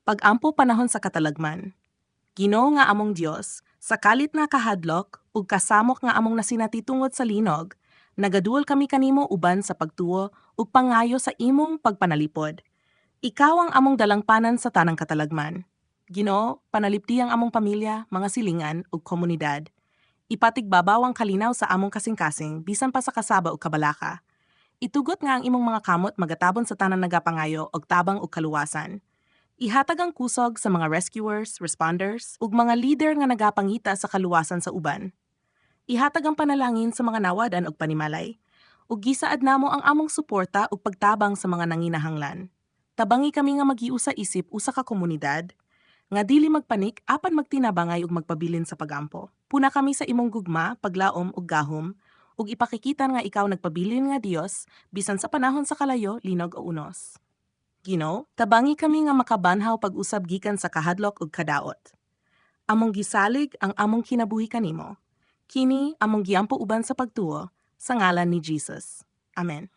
Pag-ampo panahon sa katalagman. Ginoo nga among Dios, sa kalit nga kahadlok ug kasamok nga among nasinati tungod sa linog, nagaduol kami kanimo uban sa pagtuo ug pangayo sa imong pagpanalipod. Ikaw ang among dalangpanan sa tanang katalagman. Ginoo, panalipdi ang among pamilya, mga silingan ug komunidad. Ipatigbabaw ang kalinaw sa among kasing-kasing bisan pa sa kasaba ug kabalaka. Itugot nga ang imong mga kamot magatabon sa tanan nagapangayo og tabang ug kaluwasan. Ihatag ang kusog sa mga rescuers, responders, ug mga leader nga nagapangita sa kaluwasan sa uban. Ihatag ang panalangin sa mga nawad-an og panimalay. Ug gisaad namo ang among suporta ug pagtabang sa mga nanginahanglan. Tabangi kami nga magiusa isip usa ka komunidad nga dili magpanik apan magtinabangay ug magpabilin sa pagampo. Puna kami sa imong gugma, paglaom ug gahom ug ipakikita nga ikaw nagpabilin nga Dios bisan sa panahon sa kalayo, linog o unos. Ginoo, tabangi kami nga makabanhaw pag-usab gikan sa kahadlok ug kadaot. Among gisalig ang among kinabuhi kanimo. Kini among giampo uban sa pagtuo sa ngalan ni Jesus. Amen.